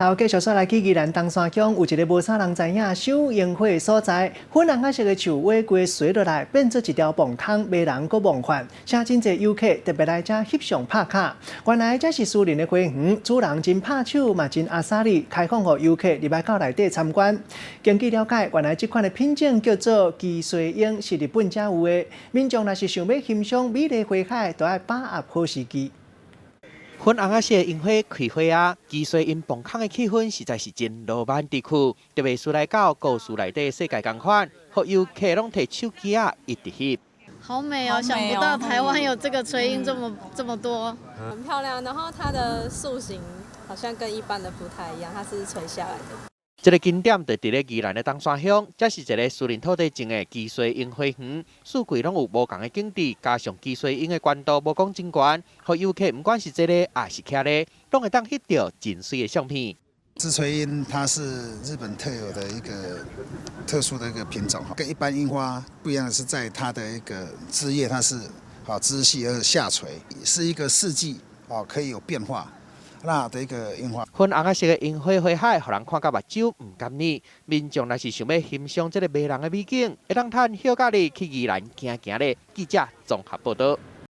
好，繼續煞來去宜蘭東山鄉，有一个無啥人知影賞櫻花的所在，粉紅仔色的樹尾規垂落來，變做一條墓空，迷人閣夢幻，請真濟遊客特別來遮翕相拍卡。原來這是私人的花園，主人真拍手嘛真阿莎力，開放予遊客入來到內底參觀。根據了解，原來這款的品種叫做基穗櫻，是日本才有的。民眾若是想欲欣賞美麗花海，都愛把握好時機。粉紅仔色的櫻花開花啊，基穗櫻墓空的氣氛實在是真羅曼蒂克。特別是來到故事內底世界仝款，予遊客攏提手機仔一直翕。好美哦！想不到台灣有這個垂櫻這麼這麼多，很漂亮。然後它的樹形好像跟一般的不太一樣，它是垂下來的。這个景點就佇咧宜蘭的東山鄉，這是一个私人土地種的基穗櫻花園，四季攏有無仝的景致，加上基穗櫻的懸度無講真懸，予遊客毋管是坐咧抑是徛咧，攏會當翕著真媠的相片。枝垂櫻它是日本特有的一個特殊的一個品種，跟一般櫻花不一樣的是，在它的一個枝葉，它是好枝細而下垂，是一個四季哦可以有變化。那的一個櫻花，粉紅仔色的櫻花花海，予人看甲目睭毋甘膩。民眾若是想欲欣賞這个迷人的美景，會當趁歇假日去宜蘭行行咧。記者綜合報導。